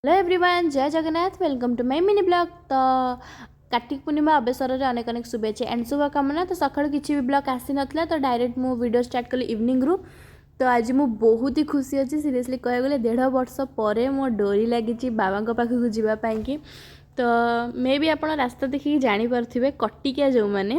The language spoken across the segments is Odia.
ହ୍ୟାଲୋ ଏଭ୍ରିୱାନ୍, ଜୟ Jagannath. Welcome to my mini vlog। ତ କାର୍ତ୍ତିକ ପୂର୍ଣ୍ଣିମା ଅବସରରେ ଅନେକ ଅନେକ ଶୁଭେଚ୍ଛା ଆଣ୍ଡ ଶୁଭକାମନା। ତ ସକାଳୁ କିଛି ବି ବ୍ଲଗ୍ ଆସିନଥିଲା, ତ ଡାଇରେକ୍ଟ ମୁଁ ଭିଡ଼ିଓ ଷ୍ଟାର୍ଟ କଲି ଇଭିନିଂରୁ। ତ ଆଜି ମୁଁ ବହୁତ ହି ଖୁସି ଅଛି। ସିରିୟସଲି କହିବାକୁ ଗଲେ 1.5 ବର୍ଷ ପରେ ମୋ ଡୋରି ଲାଗିଛି ବାବାଙ୍କ ପାଖକୁ ଯିବା ପାଇଁକି। ତ ମେ ବି ଆପଣ ରାସ୍ତା ଦେଖିକି ଜାଣିପାରୁଥିବେ, କଟିକିଆ ଯେଉଁମାନେ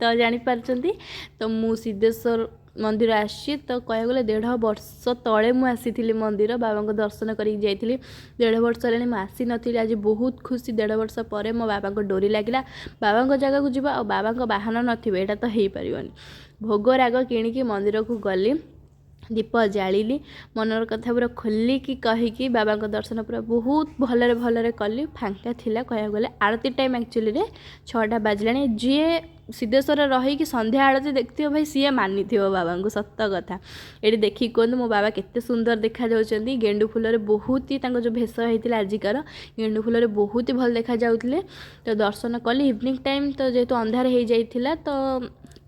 ତ ଜାଣିପାରୁଛନ୍ତି। ତ ମୁଁ ସିଦ୍ଧେଶ୍ୱର ମନ୍ଦିର ଆସିଛି। ତ କହିବାକୁ ଗଲେ 1.5 ବର୍ଷ ତଳେ ମୁଁ ଆସିଥିଲି ମନ୍ଦିର, ବାବାଙ୍କ ଦର୍ଶନ କରିକି ଯାଇଥିଲି। 1.5 ବର୍ଷ ହେଲାଣି ମୁଁ ଆସିନଥିଲି। ଆଜି ବହୁତ ଖୁସି, 1.5 ବର୍ଷ ପରେ ମୋ ବାବାଙ୍କ ଡୋରି ଲାଗିଲା। ବାବାଙ୍କ ଜାଗାକୁ ଯିବା ଆଉ ବାବାଙ୍କ ବାହନ ନଥିବେ, ଏଇଟା ତ ହେଇପାରିବନି। ଭୋଗ ରାଗ କିଣିକି ମନ୍ଦିରକୁ ଗଲି, ଦୀପ ଜାଳିଲି, ମନର କଥା ପୁରା ଖୋଲିକି କହିକି ବାବାଙ୍କ ଦର୍ଶନ ପୁରା ବହୁତ ଭଲରେ ଭଲରେ କଲି। ଫାଙ୍କା ଥିଲା କହିବାକୁ ଗଲେ। ଆଳତି ଟାଇମ୍ ଆକ୍ଚୁଆଲିରେ 6ଟା ବାଜିଲାଣି। ଯିଏ ସିଦ୍ଧେଶ୍ୱର ରହିକି ସନ୍ଧ୍ୟା ଆଳତି ଦେଖିଥିବ ଭାଇ, ସିଏ ମାନିଥିବ ବାବାଙ୍କୁ, ସତ କଥା। ଏଠି ଦେଖିକି କୁହନ୍ତୁ, ମୋ ବାବା କେତେ ସୁନ୍ଦର ଦେଖାଯାଉଛନ୍ତି। ଗେଣ୍ଡୁ ଫୁଲରେ ବହୁତ ହି ତାଙ୍କ ଯେଉଁ ଭେଷ ହେଇଥିଲା ଆଜିକାର, ଗେଣ୍ଡୁ ଫୁଲରେ ବହୁତ ହି ଭଲ ଦେଖାଯାଉଥିଲେ। ତ ଦର୍ଶନ କଲି। ଇଭିନିଂ ଟାଇମ୍ ତ ଯେହେତୁ ଅନ୍ଧାର ହେଇଯାଇଥିଲା, ତ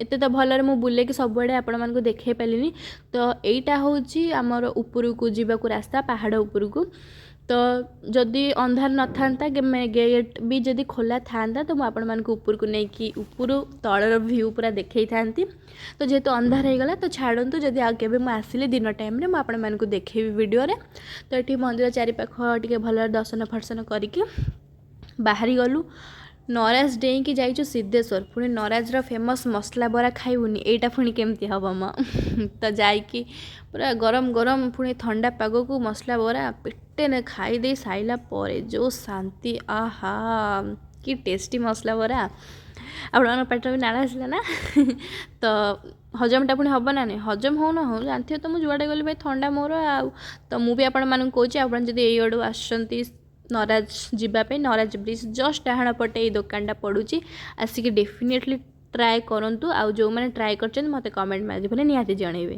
ଏତେ ତ ଭଲରେ ମୁଁ ବୁଲେଇକି ସବୁଆଡ଼େ ଆପଣମାନଙ୍କୁ ଦେଖାଇ ପାରିଲିନି। ତ ଏଇଟା ହେଉଛି ଆମର ଉପରକୁ ଯିବାକୁ ରାସ୍ତା, ପାହାଡ଼ ଉପରକୁ। ତ ଯଦି ଅନ୍ଧାର ନଥାନ୍ତା, ଗେଟ୍ ବି ଯଦି ଖୋଲା ଥାନ୍ତା, ତ ମୁଁ ଆପଣମାନଙ୍କୁ ଉପରକୁ ନେଇକି ଉପରୁ ତଳର ଭ୍ୟୁ ପୁରା ଦେଖେଇଥାନ୍ତି। ତ ଯେହେତୁ ଅନ୍ଧାର ହେଇଗଲା, ତ ଛାଡ଼ନ୍ତୁ, ଯଦି ଆଉ କେବେ ମୁଁ ଆସିଲି ଦିନ ଟାଇମ୍ରେ, ମୁଁ ଆପଣମାନଙ୍କୁ ଦେଖେଇବି ଭିଡ଼ିଓରେ। ତ ଏଠି ମନ୍ଦିର ଚାରିପାଖ ଟିକେ ଭଲରେ ଦର୍ଶନ ଫର୍ଶନ କରିକି ବାହାରି ଗଲୁ। ନରାଜ ଡେଇଁକି ଯାଇଛୁ ସିଦ୍ଧେଶ୍ୱର, ପୁଣି ନରାଜର ଫେମସ୍ ମସଲା ବରା ଖାଇବୁନି, ଏଇଟା ପୁଣି କେମିତି ହେବ ମ? ତ ଯାଇକି ପୁରା ଗରମ ଗରମ, ପୁଣି ଥଣ୍ଡା ପାଗକୁ ମସଲା ବରା ପେଟେ ଖାଇଦେଇ ସାରିଲା ପରେ ଯେଉଁ ଶାନ୍ତି, ଆହା କି ଟେଷ୍ଟି ମସଲା ବରା! ଆପଣଙ୍କ ପାଟିରେ ବି ନାଳ ଆସିଲା ନା? ତ ହଜମଟା ପୁଣି ହେବ ନା ନାହିଁ? ହଜମ ହଉ ନ ହଉ, ଜାଣିଥିବେ ତ, ମୁଁ ଯୁଆଡ଼େ ଗଲି ଭାଇ ଥଣ୍ଡା ମୋର। ଆଉ ତ ମୁଁ ବି ଆପଣମାନଙ୍କୁ କହୁଛି, ଆପଣ ଯଦି ଏଇ ଆଡ଼ୁ ଆସୁଛନ୍ତି ନରାଜ ଯିବା ପାଇଁ, ନରାଜ ବ୍ରିଜ୍ ଜଷ୍ଟ ଡାହାଣ ପଟେ ଏଇ ଦୋକାନଟା ପଡ଼ୁଛି। ଆସିକି ଡେଫିନେଟଲି ଟ୍ରାଏ କରନ୍ତୁ। ଆଉ ଯେଉଁମାନେ ଟ୍ରାଏ କରିଛନ୍ତି, ମୋତେ କମେଣ୍ଟ ମାଧ୍ୟମରେ ନିହାତି ଜଣେଇବେ।